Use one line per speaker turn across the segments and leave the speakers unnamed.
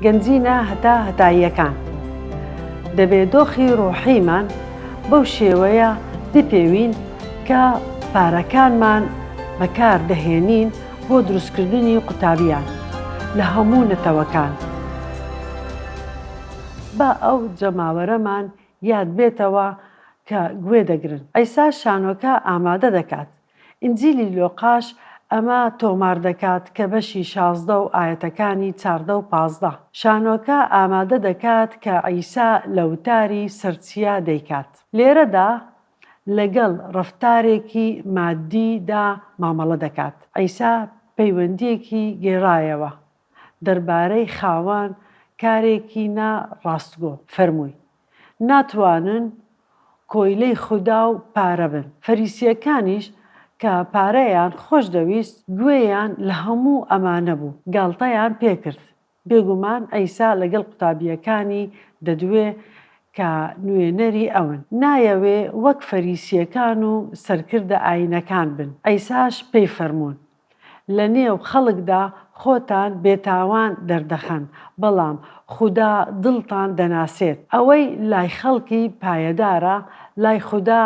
گەنجینە هەتا هەتاییەکان. دەبێ دۆخی ڕۆحیمان بەو شێوەیە بپێوین کە پارەکانمان بەکار دەهێنین بۆ دروستکردنی قوتابیان لە هەموو نەتەوەکان. با ئەو جەماوەرەمان یاد بێتەوە کە گوێ دەگرن. عیسا شانۆکە ئامادە دەکات. ئینجیلی لۆقاش ئەمە تۆمار دەکات کە بەشی 16 و ئایەتەکانی 14 و 15. شانۆکە ئامادە دەکات کە عیسا لە وتاری سەر چیا دەیکات. لێرەدا لەگەڵ ڕەفتارێکی مادی دا مامەڵە دەکات. عیسا پەیوەندییەکی گێڕایەوە دەربارەی خاوەن کارێکی نا ڕاستگۆ، فەرمووی، ناتوانن کۆیلەی خودا و پارە بن. فەریسییەکانیش کە پارەیان خۆش دەویست، گوێیان لە هەموو ئەمانە بوو، گاڵتەیان پێ کرد. بێگومان عیسا لەگەڵ قوتابییەکانی دەدوێ کە نوێنەری ئەون. نایەوێ وەک فەریسییەکان و سەرکردە ئایینەکان بن. عیساش پێی فەرموون، لە نێو خەڵکدا خۆتان بێتاوان دەردەخەن، بەڵام خودا دڵتان دەناسێت. ئەوەی لای خەڵکی پایەدارە، لای خودا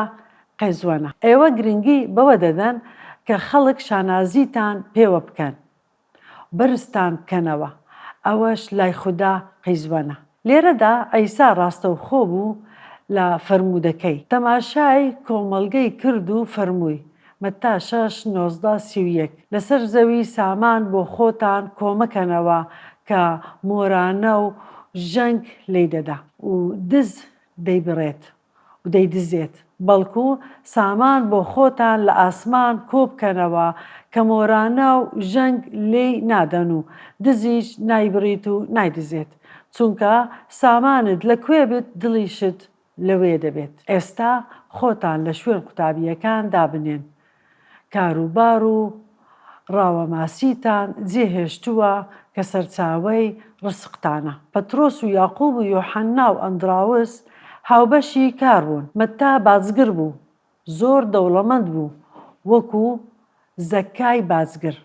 قێزوەنە. ئێوە گرنگی بەوە دەدەن کە خەڵک شانازیتان پێوە بکەن، بەرزتان بکەنەوە، ئەوەش لای خودا قیزوەنە. لێرەدا عیسا ڕاستەوخۆ بوو لە فەرموودەکەی. تەماشای کۆمەڵگەی کرد و فەرمووی، مەتا شەش، 19، 31، لەسەر زەوی سامان بۆ خۆتان کۆمەکەنەوە کە مۆرانە و ژەنگ لێی دەدا و دز دەیبڕێت و دەیدزێت، بەڵکو سامان بۆ خۆتان لە ئاسمان کۆبکەنەوە کە مۆرانە و ژەنگ لێی نادەن و دزیش نایبڕیت و نایدزێت، چونکە سامانت لە کوێ بت دڵیشت لەوێ دەبێت. ئێستا خۆتان لە شوێن قوتابییەکان دابنێن، کاروبار و ڕاوەماسیتان جێهێشتووە کە سەرچاوەی ڕزقتانە. پەترۆس و یاقوب و یۆحەننا و ئەندراوس هاوبەشی کار بوون. مەتا باجگر بوو، زۆر دەوڵەمەند بوو، وەکو زەکای باجگر،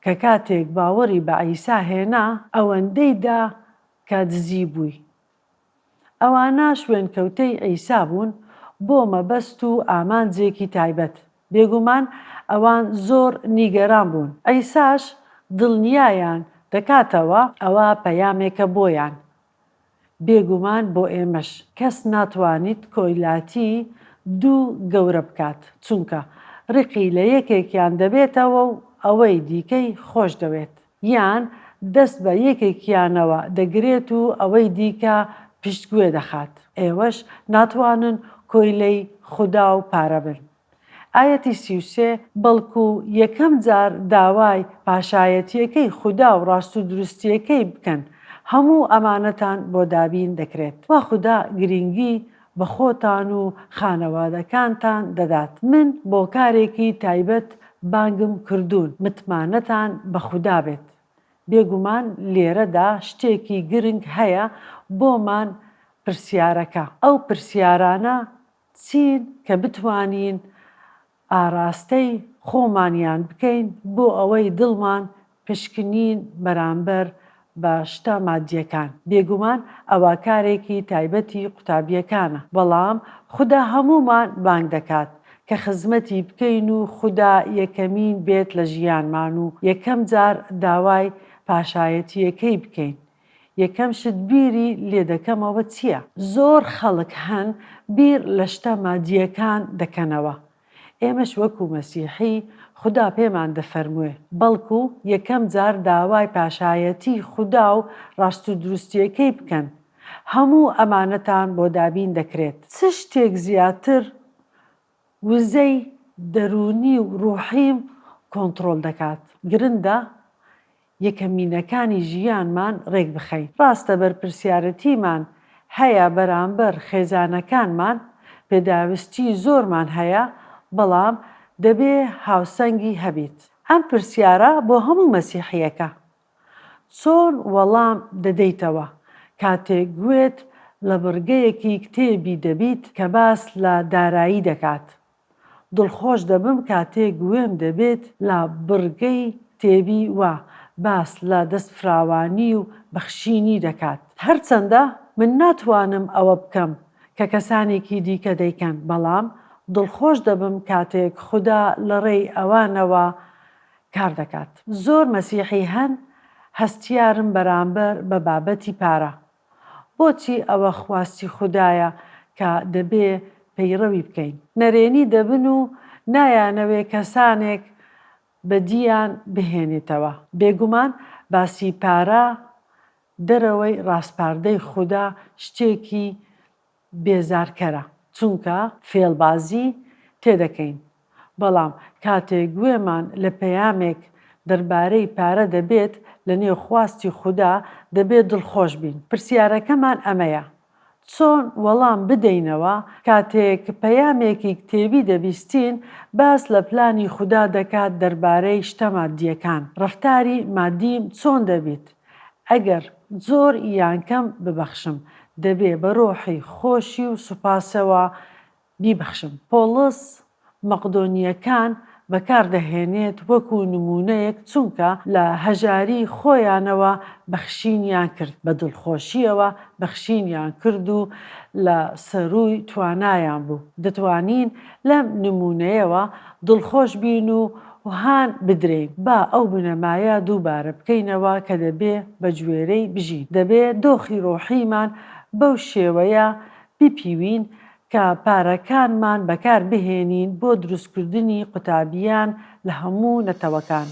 کە کاتێک باوەڕی بە عیسا هێنا، ئەوەندەی دا کە دزیبووی. ئەوانە شوێنکەوتەی عیسا بوون بۆ مەبەست و ئامانجێکی تایبەت. بێگومان ئەوان زۆر نیگەران بوون. عیساش دڵنیایان دەکاتەوە ئەوە پەیامێکە بۆیان، بێگومان بۆ ئێمەش. کەس ناتوانیت کۆیلاتی دوو گەورە بکات، چونکە ڕقی لە یەکێکیان دەبێتەوە و ئەوەی دیکەی خۆش دەوێت. یان دەست بە یەکێکیانەوە دەگرێت و ئەوەی دیکە پشتگوێ دەخات. ئێوەش ناتوانن کۆیلەی خودا و پارە بن. ئایەتی 33، بەڵکو یەکەم جار داوای پاشایەتییەکەی خودا و ڕاستودروستییەکەی بکەن، هەموو ئەمانەتان بۆ دابین دەکرێت. وا خودا گرینگی بە خۆتان و خانەوادەکانتان دەدات. من بۆ کارێکی تایبەت بانگم کردوون، متمانەتان بە خودا بێت. بێگومان لێرەدا شتێکی گرنگ هەیە بۆمان پرسیارەکە. ئەو پرسیارانە چین کە بتوانین ئاراستەی خۆمانیان بکەین بۆ ئەوەی دڵمان پشکنین بەرامبەر بە شتە مادیەکان. بێگومان ئەوە کارێکی تایبەتی قوتابیەکانە، بەڵام خودا هەموومان بانگ دەکات کە خزمەتی بکەین و خودا یەکەمین بێت لە ژیانمان و یەکەم جار داوای پاشایەتیەکەی بکەین. یەکەم شت بیری لێدەکەمەوە چیە؟ زۆر خەڵک هەن بیر لە شتە مادیەکان دەکەنەوە، ئێمەش وەکو مەسیحی خودا پێمان دەفەرموێ، بەڵکو یەکەم جار داوای پاشایەتی خودا و ڕاستودروستیەکەی بکەن، هەموو ئەمانەتان بۆ دابین دەکرێت. چ شتێک زیاتر وزەی دەروونی و ڕوحیم کۆنتڕۆڵ دەکات؟ گرنگە یەکەمینەکانی ژیانمان ڕێکبخەین. ڕاستە بەرپرسیارەتیمان هەیە بەرامبەر خێزانەکانمان، پێداویستی زۆرمان هەیە، بەڵام دەبێ هاوسەنگی هەبیت. ئەم پرسیارە بۆ هەموو مەسیحییەکە. چۆن وەڵام دەدەیتەوە کاتێک گوێت لە بڕگەیەکی کتێبی دەبیت کە باس لە دارایی دەکات؟ دڵخۆش دەبم کاتێ گوێم دەبێت لە بڕگەی کتێبی وا. باس لە دەستفراوانی و بەخشینی دەکات. هەرچەندە من ناتوانم ئەوە بکەم کە کەسانێکی دیکە دەیکەن، بەڵام دڵخۆش دەبم کاتێک خودا لەڕێی ئەوانەوە کار دەکات. زۆر مەسیحی هەن هەستیارن بەرامبەر بە بابەتی پارە. بۆچی ئەوە خواستی خودایە کە دەبێ پەیڕەوی بکەین؟ نەرێنی دەبن و نایانەوێ کەسانێک بەدییان بهێنێتەوە. بێگومان باسی پارە دەرەوەی ڕاسپاردەی خودا شتێکی بێزارکەرە، چونکە فێڵبازی تێدەکەین، بەڵام کاتێک گوێمان لە پەیامێک دەربارەی پارە دەبێت لەنێو خواستی خودا دەبێت دڵخۆش بین. پرسیارەکەمان ئەمەیە، چۆن وەڵام بدەینەوە کاتێک پەیامێکی کتێبی دەبیستین باس لە پلانی خودا دەکات دەربارەی شتە ماددیەکان؟ ڕەفتاری ماددیم چۆن دەبیت ئەگەر زۆر یان کەم ببەخشم؟ دەبێ بە ڕۆحی خۆشی و سوپاسەوە بیبەخشم. پۆڵس مەقدۆنییەکان بەکاردەهێنێت وەکو نموونەیەک چونکە لە هەژاری خۆیانەوە بەخشینیان کرد، بە دڵخۆشییەوە بەخشینیان کرد و لە سەرووی توانایان بوو. دەتوانین لەم نموونەیەوە دڵخۆش بین و هان بدرێین. با ئەو بنەمایە دووبارە بکەینەوە کە دەبێ بەگوێرەی بژین. دەبێ دۆخی ڕۆحیمان بەو شێوەیە بیپیوین کە پارەکانمان بەکار بهێنین بۆ دروستکردنی قوتابیان لە هەموو نەتەوەکان.